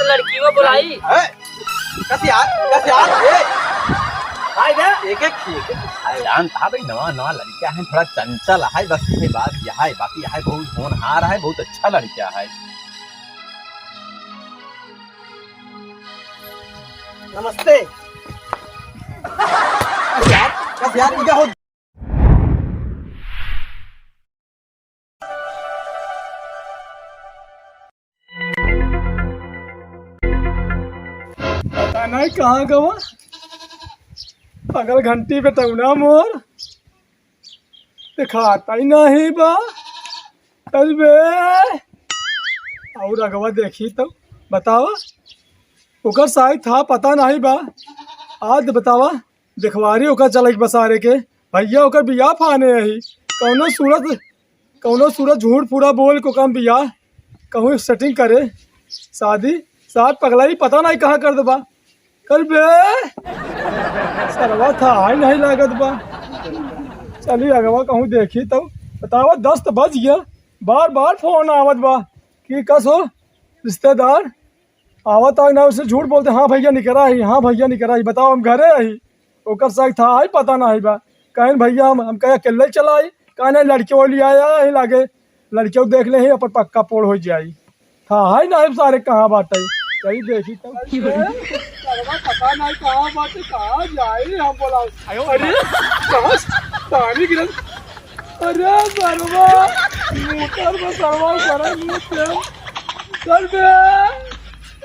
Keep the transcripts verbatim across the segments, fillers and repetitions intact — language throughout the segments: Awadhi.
लड़कियों बुलाई। ए, कस यार, कस यार, ए। भाई बे। एक, एक, एक, एक। अरे जान था भाई, नवा, नवा लड़का है, थोड़ा चंचल है, बस यही बात, यह है, बाकी यह है, बहुत होनहार है, बहुत अच्छा लड़का है। नमस्ते। कस यार, कस यार, ये क्या हो? पता नहीं कहाँ गवा। पगल घंटी पे तौना मोर देखाता ही नहीं बा। चल बे। और अगवा देखी तो बतावा। ओकर साई था पता नहीं बा। आज बतावा। देखवारी ओकर चले के बसारे के। भैया ओकर बियाह फाने अही। कौनो सूरत, कौनो सूरत झूठ पूरा बोल के ओकर बियाह कहूँ सेटिंग करे। शादी, साथ पगलाई पता नहीं कहाँ कर देबा। कल बे, सरवा था आई नहीं लागत बा। चली अगवा कहूँ देखी तो। बतावा दस तो बज गया, बार बार फोन आवत बा कि कस हो रिश्तेदार आवत आग ना, उसे झूठ बोलते, "हाँ भैया निकरा ही, हाँ भैया निकरा ही, बताओ हम घरे ही।" ओकर साथ था, आई पता ना है बा। कहें, "भैया हम, हम कहे अकेले ही चला आई।" कहा, "नहीं, लड़के वाली आया ही लागे, लड़के देख ले ही, अपन पक्का पोड़ हो जाई।" था, हाय ना, सारे कहाँ बाटे? सही देखी तो। अरे, सरवा पता नहीं कहाँ बाटे, कहाँ जाई, हम बोला। अरे, कहाँ पानी गिरल? अरे, सरवा, मोटर में सरवा, सरवा, मुंह पे। चल बे।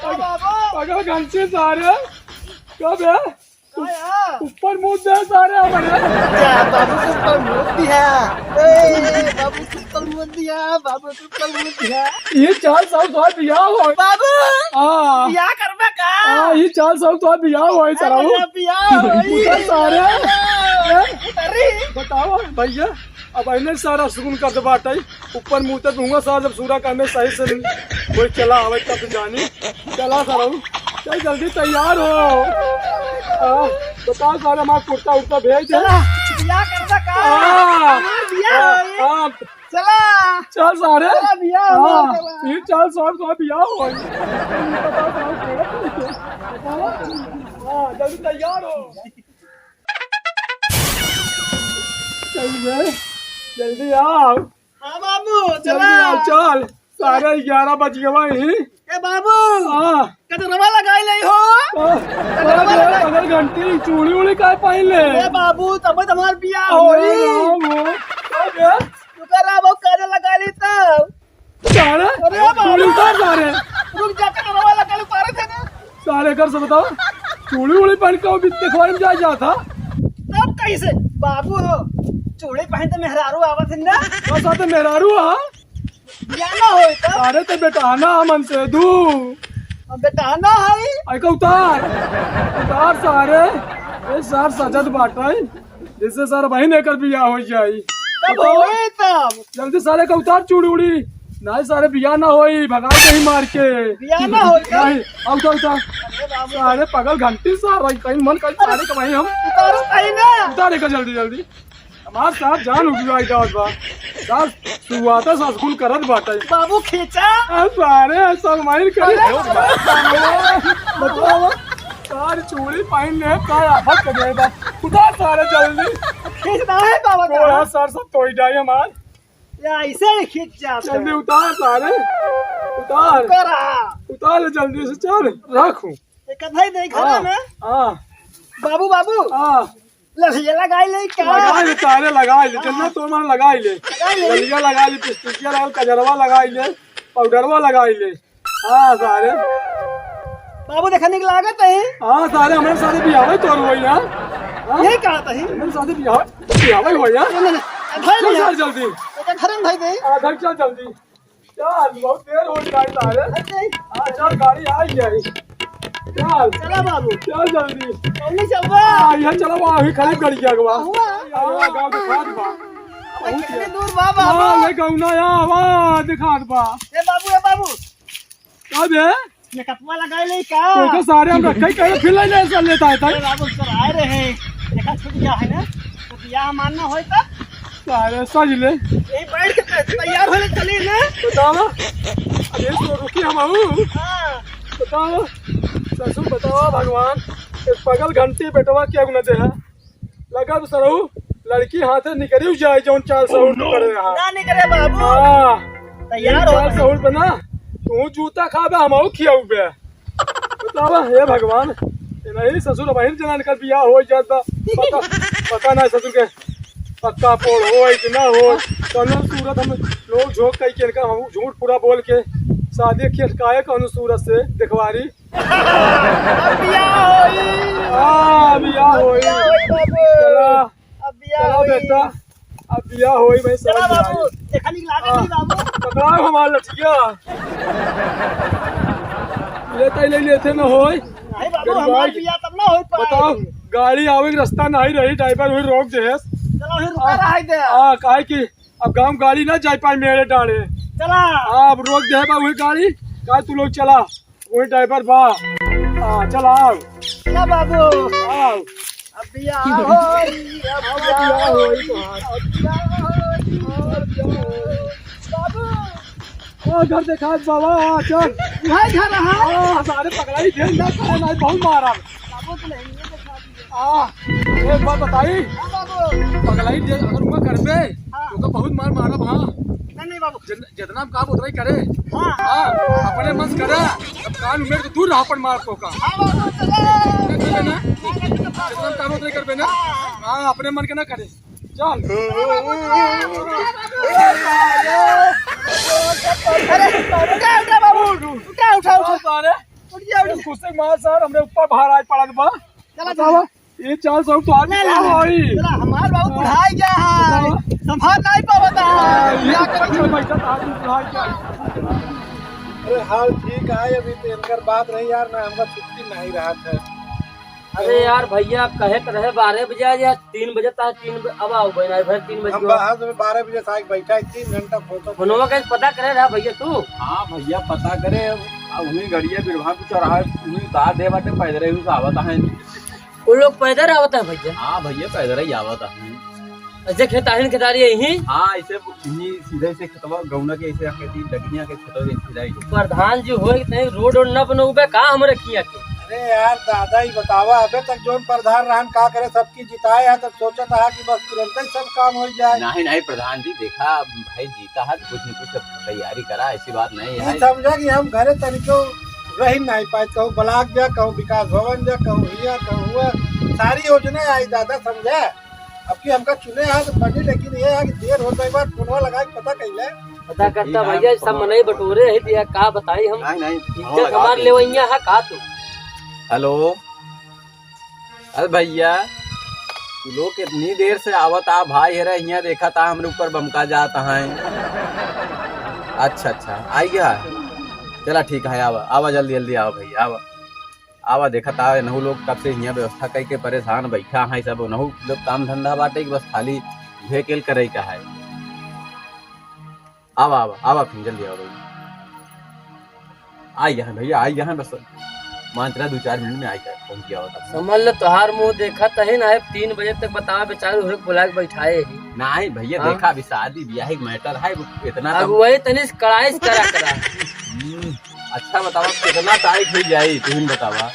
का बाबू? पगल घंटी सारे। का बे? का यार? ऊपर मुंह दे सारे हमारे। जा, बाबू के ऊपर मुंह दिया। ए, बाबू के ऊपर मुंह दिया, बाबू के ऊपर मुंह दिया। ये चाल साल बाद बियाह हो। बाबू! हाँ। बियाह करबे का? हाँ, ये चाल साल बाद बियाह हो, सारा अरे, हो। बियाह हो। उधर सारे। अरे। बताओ भैया, अब इन्हें सारा सुकून कर दे बाटे। ऊपर मुंह तक दूंगा सार, जब सूरा काम में सही से कोई चला आवे तब जानी। चला सारा, चल जल्दी तैयार हो। हाँ, बताओ सारे, हमारा कुर्ता उर्ता भेज दे। चला, बियाह कर दे का? हाँ। हमार बियाह हाँ, होई। हाँ। चला। चल सारे। चला, बियाह हो हाँ, गया। ये चल सारे, तो बियाह हो। हाँ, जल्दी तैयार हो। चल बे, जल्दी आओ। हाँ बाबू, जल्दी चला। आओ, चल। सारे ग्यारह बज गए वही। ए बाबू, हाँ। कजरवा लगाई ले हो। हाँ, कजरवा अरे, लगाई। अगर घंटी चूड़ी उड़ी काय पहन ले? ए बाबू, तब तुम्हार बियाह अरे होई। राम हो। अरे। तू कर रहा बाबू, काजर लगा ली तब। सारे? अरे बाबू। चूड़ी उतार सारे। रुक जा, कजरवा लगा ली, उतारे थे ना। सारे घर से बताओ, चूड़ी उड़ी पहन के वो बित्ते खोए में जा, जा था। तब कैसे? बाबू हो, चूड़ी पहन तो मेहरारू आवत है ना? बस आते मेहरारू, हाँ? बियाह ना होई तो? सारे तो बेटा ना हमन से दू। अब बेटा ना है? आई का उतार, उतार सारे। ये सार सजत बाटे। जिससे सारा बहिन एकर बियाह हो जाई। तब बताओ। होई तब। जल्दी सारे का उतार चूड़ी उड़ी। नहीं सारे बियाह ना होई, भगा दे ही मार के। बियाह ना होई तब। नहीं, अब उतार, उतार। अरे बाबू। सारे पगल घंटी सारा कहीं मन कहीं सारे कमाई हम। उतारो कहीं ना। उतारे का जल्दी जल्दी। हमार सार जान उठ जाए का बा। सार शुरुआत से स्कूल करत बाटे। बाबू खींचा। आ सारे सब मार करे। अरे। बताओ। सार चूड़ी पहन ले का आफत कर गए बा। उतार सारे जल्दी। खींचना है बाबा का। थोड़ा सार सब तोड़ जाए हमार। या ऐसे ही खींच जाते हैं। जल्दी उतार सारे, उतार। करा। उतार ले जल्दी से, चल, रख। ये कथई नहीं घर हाँ, में। हाँ। बाबू, बाबू। हाँ। ललिया लगाई ले का? लगाई ले सारे, लगाई ले, जितना तो मन लगाई ले। लगाई ले। ललिया लगाई ले, पिस्टिकिया लगाई ले, कजरवा लगाई ले, पाउडरवा लगाई ले। हाँ सारे। बाबू देखा निक लागत है। हाँ सारे, हमारे सारे बियाह तोर हुई ना। हाँ? यही कहा था ही। हमारे सारे बियाह, बियाह हुई ना। नहीं, नहीं, नहीं। भाई चल नहीं। सारे जल्दी। तो क्या घर में भाई नहीं? हाँ, घर चल जल्दी। चल, बहुत देर हो गया सारे। अरे नहीं। हाँ, चल गाड़ी आ गई। चल। चला बाबू। चल जल्दी। कौन नहीं चल रहा? हाँ, यहाँ चला, वहाँ अभी खराब कर गया अगवा। हुआ? हाँ, गाँव के खाद बा। अबे कितनी दूर बा बाबू? हाँ, ले गाँव ना, यहाँ, वहाँ दिखात बा। ए बाबू, ए बाबू। का बे? मेकअपवा लगाई ले का? तो सारे हम रखे ही करे, फिर ले ले, चल लेता है, अरे ताई। बाबू, सर आए रहे। देखा छूट गया है ना? तो बियाह मानना होय तब? सारे सज ले। यही बैठ के तै-, तैयार होले चली ना। बताओ। अरे तो रुकी हम आऊ। हाँ। बताओ, ससुर बताओ भगवान, एक पगल घंटी बेटवा के गुना दे है। लगा तो सरऊ, लड़की हाथे निकरी जाए, जौन चाल सहूर तू करे रहा। ना निकरे बाबू। हाँ। तैयार हो चाल सहूर पे ना, तू जूता खाबे, हम खियाऊ बे। बतावा, हे भगवान, ये नहीं ससुर बहिन जनान का बियाह हो जात बा। पता, पता ना ससुर के पक्का पोड़ होई कि ना होई। कौनो सूरत हम लोग झोंक कई के इनका हम झूठ पूरा बोल के शादी के अटकाए कौनो सूरत से देखवारी। अब बियाह होई। हाँ, बियाह होई। बियाह होई बाबू। चला, अब बियाह चला होई। बेटा, अब बियाह होई भाई, चला समझ में बाबू, आई। देखा नहीं लागे हाँ। नहीं बाबू। पकड़ाओ हमार लठिया। लेता ही नहीं लेते ना होई। नहीं बाबू, फिर हमार भाई, बियाह तब ना हो पाए। बताओ, गाड़ी आवे के रास्ता नहीं रही, ड्राइवर वही रोक दे। चलो, वही रुका आ, रहा है दे। हाँ, काहे कि अब गाँव गाड़ी ना जाए पाए मेरे डाले। चला। हाँ, अब रोक दे बा वही गाड़ी, का तू लोग चला। वही ड्राइवर बा। हाँ, चल आओ। ना बाबू। आओ। अब बियाह होई, अब अब बियाह होई तोहार। अब बियाह होई, अब बियाह होई। बाबू। ओ, घर देखा बाबा, हाँ, चल। भाई घर रहा। हाँ, सारे पगला ही थे, ना करे, ना बहुत मारा। बाबू तो नहीं, ये देखा दिए। हाँ, एक बात बताई। हाँ बाबू। पगला ही थे, अगर वो करबे, हाँ। तो, तो बहुत मार मारा, हाँ। नहीं, नहीं बाबू। जितना हम काम उतना ही करे। हाँ। हाँ, अपने मन से करे। अब कान में तो दूर रहा, अपन मार को का। हाँ, बाबू, चलो। ना करबे ना? जितना हम काम उतना ही करबे ना? हाँ, अपने मन के ना करे। चल। अरे, उठा, उठा, बाबू। उठा, उठा, उठा। अरे, उठ गया, उठ गया। गुस्से मार सर, हमरे ऊपर भार आज पड़ा बा। चला, बतावा। चला। ये चाल सब तो आज ना, ना, ना। भाई। चला, हमार बाबू बुढ़ाई गया है। बतावा। संभाल नहीं पावता है। हाँ, ये क्या कर चल बैठा था, आज बुढ़ाई गया। अरे, हाल ठीक है, अभी तो इनकर बात रही यार, ना हमका छुट्टी नहीं रहा था। अरे यार भैया, कहे तो रहे बारह बजे आ जा, तीन बजे तक, तीन बजे, अब आओ बहन, आज भर तीन बजे हम आओ। बाहर से बारह बजे से आके बैठा है, तीन घंटा फोटो। फोनवा का पता करे रहा भैया तू? हाँ भैया, पता करे। अब वहीं गड़िया बिरवा को चौराहा, वहीं उतार दे बाटे, पैदल ही से आवत है। वो लोग पैदल आवत है भैया? हाँ भैया, पैदल ही आवत है। ऐसे खेताहिन खेतारी यहीं? हाँ, ऐसे यहीं सीधे से खेतवा गौना के, ऐसे आके दी, डगनिया के खेतवा के सीधा ही। प्रधान जी होए कि नहीं, रोड वोड न बनौबे का हमरे किया के? अरे यार दादा, ही बतावा, अबे तक जौन प्रधान रहन का करे, सबकी जिताए है, तब सोचत है कि बस तुरंत ही सब काम हो जाए। नहीं, नहीं प्रधान जी, देखा भाई जीता है तो कुछ न कुछ तैयारी करा, ऐसी बात नहीं ये है। समझा कि हम घरे तनिको रही नहीं पाए, कहूँ ब्लॉक जा, कहूँ विकास भवन जा, कहूँ हिया, कहूँ हुआ, सारी योजना आई दादा, समझा। अब की हमका चुने है तो बनी, लेकिन ये है कि देर होता है, एक बार फोनवा लगा के पता कैले। पता करता ठीक है, भैया, सब फोन मनई बटोरे है दिया, का बताई हम। नहीं, नहीं, फोन इज्जत लगा हमार दे लेवैया भैया। है का तू? हेलो, अरे भैया, तू लोग कितनी देर से आवत आ भाई, हेरा हियाँ देखा था हमरे ऊपर बमका जात है। अच्छा, अच्छा, आई गया। चला ठीक है, आवा, आवा, जल्दी, जल्दी आवा भैया, आवा। आवा, देखत आवा, एनहू लोग कब से हियाँ व्यवस्था कइके परेशान बैठा हैं सब। एनहू लोग काम धंधा बाटे कि बस खाली इहे केल करे का है। आवा, आवा, आवा, फिर जल्दी आवा भैया। आई यहाँ भैया, आई यहाँ बस। मान चला दो चार मिनट में आई कर पहुँच गया होता। समझ लो, तोहार मुँह देखा तही ना है, तीन बजे तक बतावा, बेचारे उहे बुला के बैठाए ही। नहीं भैया, हाँ? देखा अभी शादी ब्याह एक मैटर है, वो इतना अब तब वही तनी से कड़ाई से करा करा। हम्म। अच्छा बतावा, कितना टाइट हो जाई, तुम बतावा।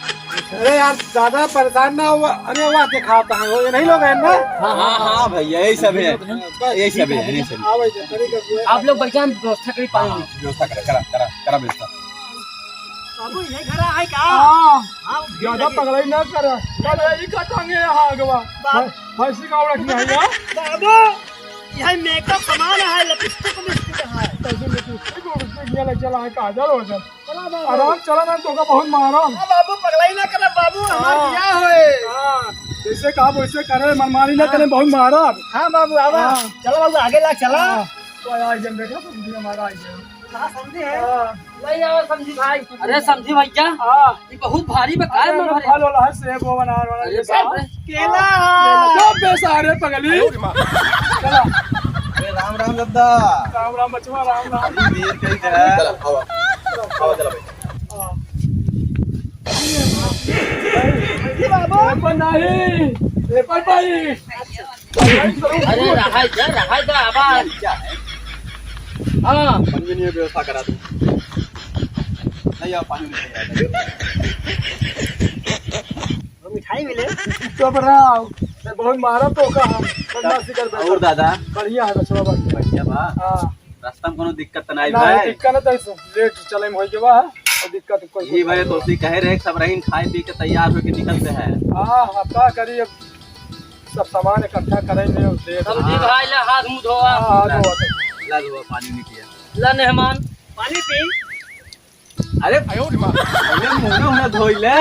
अरे यार, ज्यादा परेशान ना हुआ। अरे वाह, दिखाता है, वो ये नहीं लोग हैं ना? हाँ, हाँ, हाँ, भैया, यही सब है। बस, यही सब है, यही सब है। आओ, इधर, करी कर दो। आप लोग बैठा, हम व्यवस्था करी पानी। हाँ, व्यवस्था करा, करा, करा, करा व्यवस्था। बाबू, ये घर है का? हाँ। हाँ, ज्यादा पगलाई ना करा। पगलाई का टांगे यहाँ आगवा। बाप। भै-, भैंसी का उड़क नहीं है। बाबू, यही मेकअप सामान है, लिपस्टिक, लिपस्टिक है। कैसे लिपस्टिक, लिपस्टिक ये ले चला है, काजल हो जाए। चला बाबू। आराम चला ना, तोका बहुत मारा। हाँ बाबू, पगलाई ना करा बाबू, हमार हाँ। बियाह होए। हाँ, जैसे कहा वैसे करे, मनमानी ना हाँ। करे, बहुत मारा। हाँ बाबू, आवा। हाँ। चला बाबू, आगे ला, चला। हाँ। तो यार, जन देखा, समधी हमारा आ गया। हाँ, समधी है। हाँ। ले आओ समधी भाई। अरे समधी भैया, हाँ। ये बहुत भारी बा, काय अरे, में भरे? फल वाला है, सेब वो अनार वाला, अरे ये सब। बाप रे। केला। केला। सब बेसारे पगली। चला। अरे राम राम दादा। राम राम बचवा, राम राम। अभी देर कई दे। चला, आवा। आवा, चला भाई। हाँ। ये बाबू। ए पर नहीं, ए पर भाई। अरे रहा जा, रहा जा, आवाज। हाँ। मंजनी व्यवस्था करा दो। या पानी मिठाई मिले। तो बड़ा, मैं बहुत मारा तो का हम, बदमाशी कर बैठा। और दादा? बढ़िया है, बचवा बात। बढ़िया बा? हाँ। रास्ता में कोनो दिक्कत तो नहीं ना, भाई? दिक्कत ना तो लेट चले में होई के बा, और दिक्कत कोई ये भाई तो सी कहे रहे, सब रहीन खाए पी के तैयार होके निकलते हैं। हाँ, अब का करी, अब सब सामान इकट्ठा करे में और लेट। समधी भाई, ला हाथ मुंह धोआ। हाँ, हाँ, ला, धोआ। ला धोआ, पानी नहीं पिया। ला मेहमान, पानी पी। अरे, पहले मुंह ना धोई ले।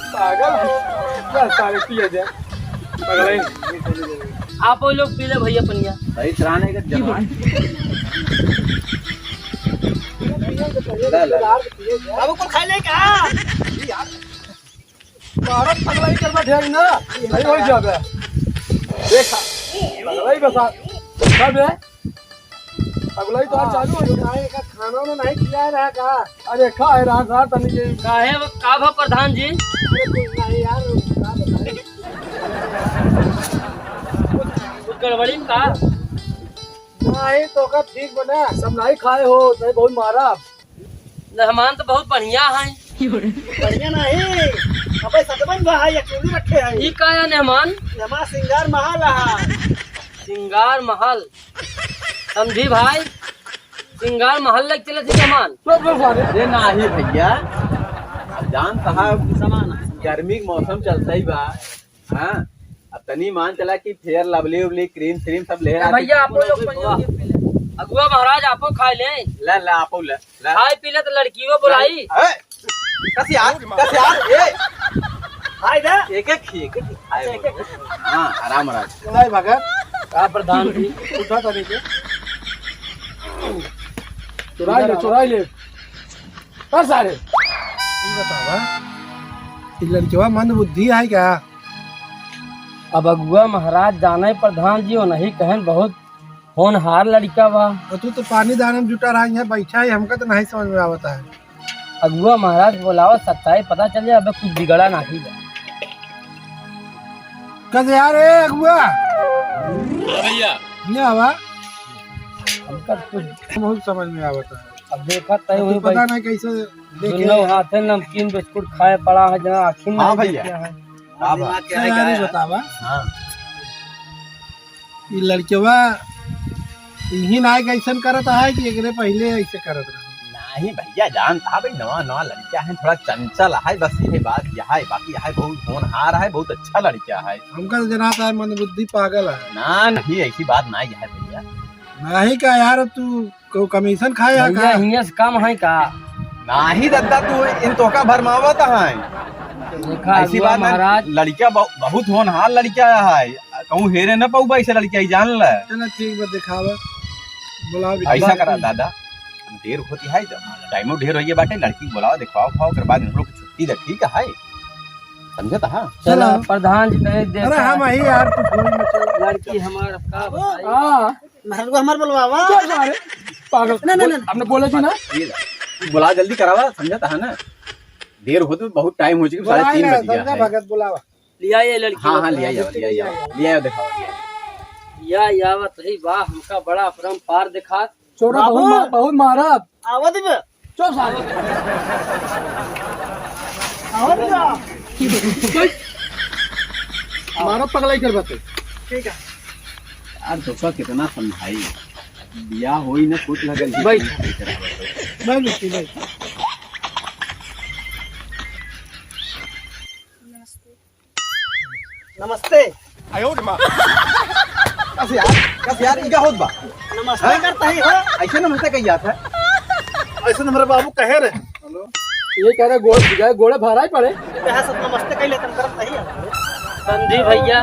पागल है। चल, सारे पिए दे। पगला ही। आप वो लोग पी ले भैया पनिया। भाई, त्राण है कि जवान? ला, ला। बाबू को खा ले क्या? भारत पगलाई कर बैठे ना, नहीं हो जाबे। देखा, पगलाई बता। कब है? पगलाई तो आज चालू हो गया। नहीं, का खाना वाना नहीं खिया रहा का? अरे, खा है रहा, रहा तनी के। काहे, का भा प्रधान जी? अरे, कुछ नहीं यार, का बताएं? कुछ गड़बड़ी का? नहीं, तो का ठीक बना। सब नहीं खाए हो, नहीं बहुत मारा। मेहमान तो बहुत बढ़िया है। बढ़िया नहीं, अबे सतबन बा है, या चोली रखे है। ई का है मेहमान? मेहमान सिंगार महल है। सिंगार महल, समधी भाई, सिंगार महल लग चले थे मेहमान। लो, लो, सारे। अरे नाही भैया, अब जान साहब, गर्मी के मौसम चलता ही बा। हाँ, अब तनी मान चला कि फेयर लवली उवली, क्रीम श्रीम सब ले ए आ भैया, आपो लोग पनिया पी ले। अगुआ महाराज, आपो खाए ले। ला, ला, आपो ला, ला। खाए पी ले तो लड़कियों बुलाई। ए, कस यार, कस यार, ए। खाए दे। एक एक खी, एक एक खी, खाए अच्छा, एक एक बोल। खी। हाँ, आराम, आराम। चुराई भगत। का प्रधान जी? उठा तनी के। चुराई ले, चुराई ले। का सारे? ई बतावा, ई लड़कवा मंद बुद्धि है का? अब अगुआ महाराज जाने प्रधान जी, वो नहीं कहन बहुत होनहार लड़का बा। और तू तो पानी दाने में जुटा रहा है, यहाँ बैठा है, हमका तो नहीं समझ में आवता है। अगुआ महाराज के बोलावा, सच्चाई पता चल जाए, अबे कुछ बिगड़ा नहीं बा। कस यार, ए अगुआ। हाँ भैया। ये आवा। हमका कुछ बहुत समझ में आवता है। अब देखा तय अब हुई तो पता भाई। नहीं कैसे देखे। दोनों हाथे नमकीन बिस्कुट खाए पड़ा है, जहाँ आँखी में हाँ नहीं भैया। देखे हैं। का बा? अच्छा, यार, ये बतावा। हाँ। ई लड़कवा इही ना के ऐसन करत है कि एकरे पहिले ऐसे करत रहे? नहीं भैया, जानता है भाई, नवा नवा लड़का है, थोड़ा चंचल है, बस यही बात यह है, बाकी यह है बहुत होनहार है, बहुत अच्छा लड़का है। हमका तो जनाता है मंदबुद्धि पागल है। ना, नहीं, ऐसी बात ना यह है भैया। नहीं का यार, तू को कमीशन खाए है भैया, का? हियां से कम है का? नाही दद्दा, तू इन तोका भरमावत है। देखा ऐसी अगुआ बात ना, महाराज। लड़का बहु-, बहुत होनहार लड़का है, कहूँ हेरे न पाऊ ऐसे लड़का ही जान ले। चला ठीक बा, दिखावा, बुलाओ, ऐसा करा दादा, देर होती है, टाइमो ढेर होइए बाटे, लड़की के बुलाओ, दिखाओ, खाओ, ओकर बाद हम लोग के छुट्टी दे, ठीक है? समझत हा? चला, प्रधान जी, तनी देखा। अरे हम ही यार, तू भूल मत चल। लड़की हमार का बताई? हाँ। मेहररुआ हमार बोलवावा। चुप सारे, पागल। ना, ना, ना, ना। आपने बोला जी ना। ये ला, बुला जल्दी करावा, समझत हा ना? देर होत, बहुत टाइम हो चुकी, साढ़े तीन बज गया है। भगत बुलावा। लिया ये लड़की हाँ, हाँ, बतावा। लिया जाओ, लिया जाओ, लिया जाओ, दिखाओ, लिया जाओ। या, या बात रही, वाह, हमका बड़ा अपरंपार दिखा। छोड़ा, बाबू। बहुत मा-, बहुत मारा। आवा दे बे। चुप साले। आवा दे बे। मारा पगलाई कर बात। ठीक है। यार, दोस्तों, कितना समझाई। बियाह होई ना, कुछ लगल। भाई। भाई, मिट्टी भाई। नमस्ते। आयो रे माँ। कस यार, कस यार, ई का होत बा? नमस्ते हैं? करता ही हो। ऐसे नमस्ते कही जात है। ऐसे न हमारे बाबू कहे रहे। ये कह रहे गोड़, गोड़े भराई पड़े। यहाँ सब नमस्ते कही लेतन करत नहीं है। समझी भैया,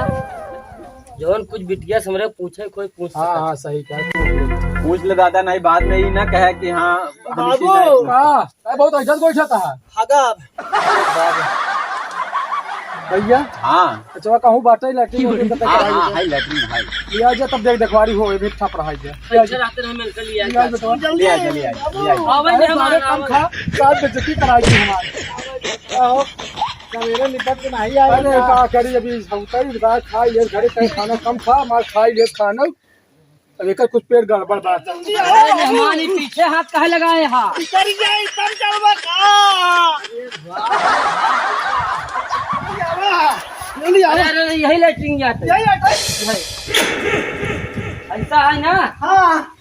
जौन कुछ बिटिया से हमरे पूछे कोई पूछ हाँ, सकत। हाँ, सही कहा। पूछ ले दादा, नहीं बाद में ई ना कहे कि हाँ, हम इसी बाबू। लायक नहीं। हाँ। ए, बहुत ऐसा कोई छता है। हगब। भैया। हाँ। अच्छा, कहूँ बाटे लैट्रिन वैट्रिन तो हाँ, हाँ, है लैट्रिन, है। लिया जा तब देख, देखवारी हो, ये भी ठप रहा है। अच्छा, रात में मिलकर लिया लिया जा। जा, बेटवा। लिया जा, लिया जा, लिया जा। आवे अरे, नहीं हमारे हमारा, कम आवे। खा, साथ बेइज्जती कराई थी हमारी। आहो, सवेरे निपट के नहीं आए अरे, ना। का करी, अभी सौता ही बता, खा, ये घरे कहीं खाना कम खा, हमार खा, ये खाना। एकर कुछ पेट गड़बड़ बा। अरे मेहमान, ई पीछे हाथ काहे लगाए हा? इधर ही जाए, तब चलबा का? जल्दी आओ। अरे, अरे, अरे, यही लेटरिन जाते। यही लेटरिन? यही। ऐसा है ना? हाँ।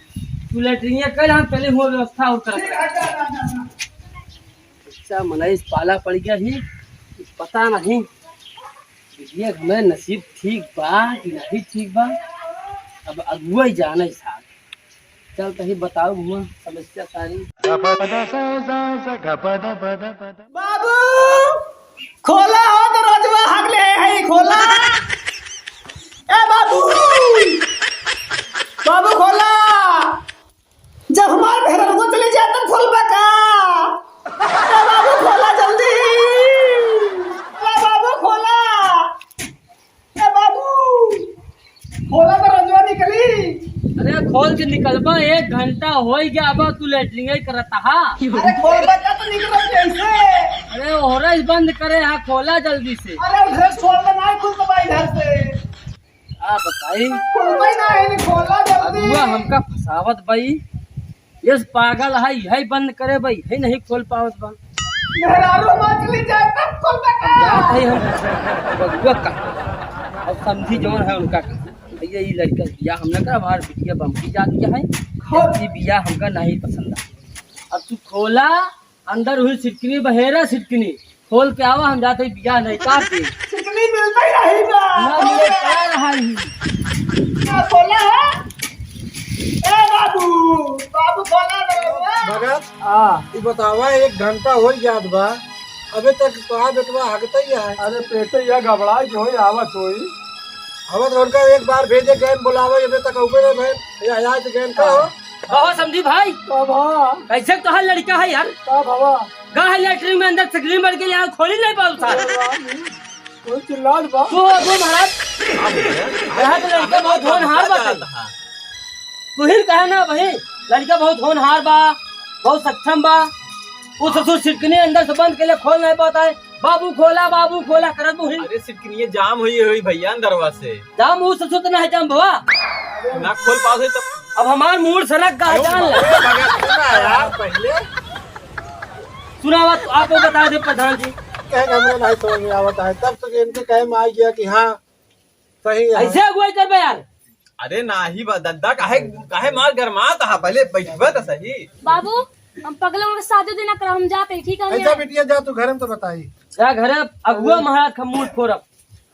तू लेटरिन कर, हम पहले हुआ व्यवस्था और करत ठीक है, रहे। अच्छा, अच्छा, अच्छा। अच्छा, मनई पाला पड़ गया ही, पता नहीं। ये हमें नसीब ठीक बा कि नहीं ठीक बा, अब अगुआ ही जाने साहब। चल तही बताओ हुआ समस्या सारी। बाबू, खोला हो दरवाजवा, हगले है, खोला। ए बाबू, बाबू खोला। जब हमार मेहररुआ चली जाए तब खोलबा का? ए बाबू खोला जल्दी। ए बाबू खोला। ए बाबू, खोला तो रजवा निकली। अरे खोल के निकलबा, एक घंटा होइ गया, अब तू लेटरिन ही करत हा। अरे खोलबा का तो निकलब कैसे? अरे ओहरा ही बंद करे हा, खोला जल्दी से। अरे उधर से खोल दे, ना खुलत बा इधर से। आ बताई। खोलबे ना, इन्हें खोला जल्दी। अगुआ हमका फसावत बई। यस पागल है, यही बंद करे बई, यही नहीं खोल पावत बा। मेहरारू मछली जाए तब खोलबे का? जात है हम बबुआ का, अब समधी जौन है उनका का। भैया, ई लड़का बियाह हम ना करब, हमार बिटिया बम्बई जात के है, हाँ। ई बियाह हमका नहीं पसंद है। अब तू खोला, अंदर हुई सिटकनी, बहेरा सिटकनी, खोल के आवा, हम जाते ही बियाह नहीं काट दे। सिटकनी मिलता ही नहीं बा। ना मिले, क्या रहा ही? क्या खोला है? ए बाबू, बाबू खोला ना। भगत, हाँ। ई बतावा, एक घंटा होइ जात बा, अबे तक तोहार बेटवा हगता ही है। अरे पेटे या घबरा के होई, आवत होई। आवत उनका एक बार भेजे गए, बुलावे, अबे तक अउबे नहीं भए। ये आया तो गए का हो? कहो समधी भाई। का भा? कैसे तोहार लड़का है यार? का भवा? का है लेटरिन में अंदर सिटकनी बढ़ के यहाँ खोली नहीं पाऊ साहब। अरे राम, कोई चिल्लात बा। तू हो, तू महाराज। यहाँ तो लड़का बहुत होनहार बा। तू ही कहे ना भाई, लड़का बहुत होनहार बा, बहुत सक्षम बा। वो ससुर सिटकनी अंदर से बंद के लिए खोल नहीं पाता है। बाबू खोला, बाबू खोला करत मुही। अरे सिटकनिये जाम हुई हुई भैया अंदरवा से। जाम ऊ ससुर तो ना है जाम भवा। ना खोल पाओ तो। अब हमार मूड सनक गा जान ले। अरे भगत सुना यार पहले। सुनावा तो आपको बता दे प्रधान जी। कहे हमरे नहीं समझ में आवत है, तब तो इनके कहे में आ गया कि हाँ सही है। ऐसे अगुवाई करबे यार। अरे नाही बा दद्दा, काहे, काहे मार गरमात हा? पहले बैठबा त सही। बाबू, हम पगले उनके शादी दिन ना करब, हम जाते ही, ठीक है? ऐसा बिटिया जा तू घर में तो बताई। जा घरे, अगुआ महाराज का मूड फोड़ब।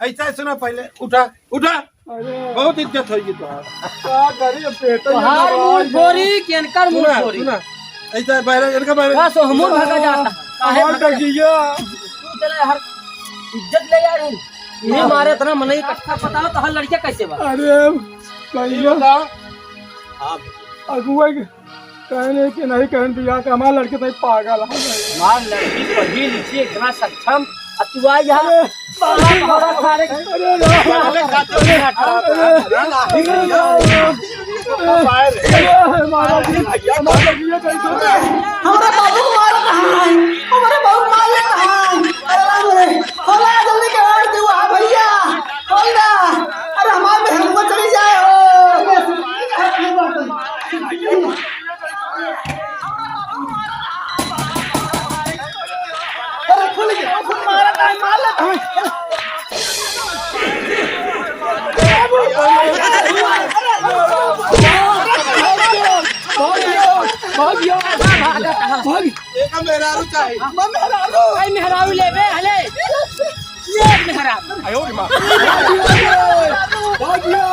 ऐसा सुना पहले, उठा, उठा। अरे। बहुत इज्जत होगी तो। का करी अब पेट में तोहार दबाई मूड है। फोड़ी कि इनकर मूड सुना, फोड़ी? सुना। ऐसा बाहर, इनका बाहर। बस हमहू भागा जाता। काहे हमार भागा जाता? तू चले हर इज्जत ले यार। ये मारे इतना मनई इकट्ठा, बताओ तो हर लड़के कैसे बा? अरे भैया, हाँ। अगुआ के कहने के नहीं कहन बिया के हमार लड़के तो पागल है। हमार लड़की पढ़ी लिखी इतना सक्षम, आ तू आ यहाँ अरे, बड़ा बड़ा सारे अरे, अरे, अरे, अरे, मारा, मारा, ये कैसे? हमारे बाबू को मारा कहाँ है? हमारे बाबू को मार लेता है। अरे राम रे, खोला जल्दी केवाड़ दे, वाह भैया, खोल ना। अरे हमारे में हमको चली जाए हो। अरे खुल गया, खुल मारा, मार लेता है। भाग गया, भाग गया, भाग। एका मेहरारू चाही। मैं मेहरारू। भाई मेहरारू लेबे, हले। ये मेहरारू। आयो रे माँ। भाग गया।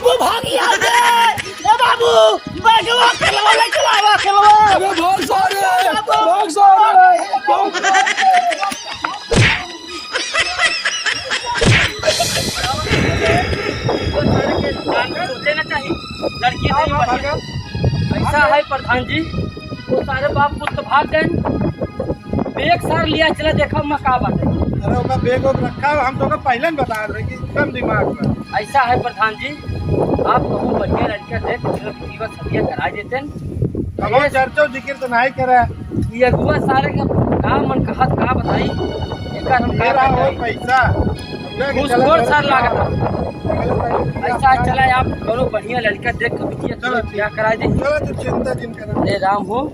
वो भाग गया रे। ए बाबू, बैगवा खेलवा ले चलावा, खेलवा। अरे भाग सारे, भाग सारे, भाग। सोचे ना चाहिए, लड़की नहीं पढ़ी। ऐसा है प्रधान जी, वो सारे बाप पुत भाग गए। बैग सार लिया चला, देखा मैं का बात है। अरे ओका बैग वैग रखा हो, हम तो ओका पहले ही बता रहे कि कम दिमाग में। ऐसा है प्रधान जी, आप कहूँ बढ़िया लड़का देख, चलो बेटी का सदिया करा देते हैं। हम चर्चो जिक्र तो नहीं करे। ये अगुआ सारे का का मन कहत का बताई, ये का हम का मेरा हो करब? पैसा। अपने के घूसखोर चला सार चला। लागत है। चला चला। ऐसा चला, आप कौनो बढ़िया लड़का देख के बिटिया चला चला ठीक। ब्याह करा दे। चला तू चिंता जिन करा। अरे राम हो।